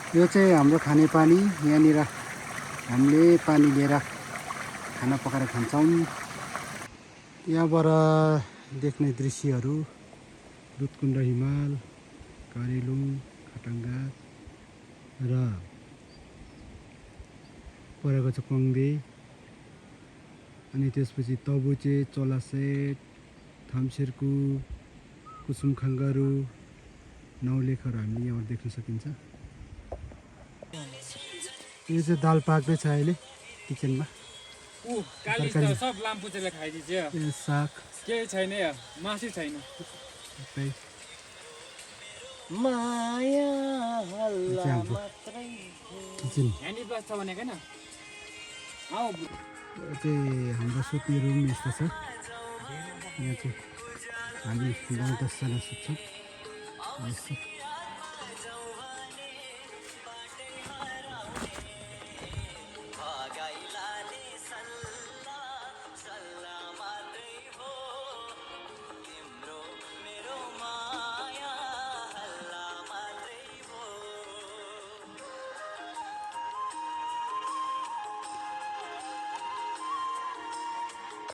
यो चाहिँ हाम्रो खानेपानी। यहाँनिर हामीले पानी लिएर खाना पकाएर खान्छौँ। यहाँबाट देख्ने दृश्यहरू दुधकुण्ड हिमाल, करेलुङ, खटङ्गा र परेको छ पङ्दे, अनि त्यसपछि तबुचे, चोलासेट, थाम्सेरकु, कुसुम खङ्गारू, नौलेखहरू हामीले यहाँबाट देख्न सकिन्छ। यो चाहिँ दाल पाक्दैछ अहिले किचनमा। काली सब लामपुचेले खाइदिन्छ। साग केही छैन यार, मासु छैन। माया हल्ला मात्रै किचन। ह्यान्डी प्लस छ भनेको हैन। आऊ यो चाहिँ हाम्रो सुत्ने रुम यस्तो छ। यहाँ चाहिँ हामी 10 जना सुत्छौँ।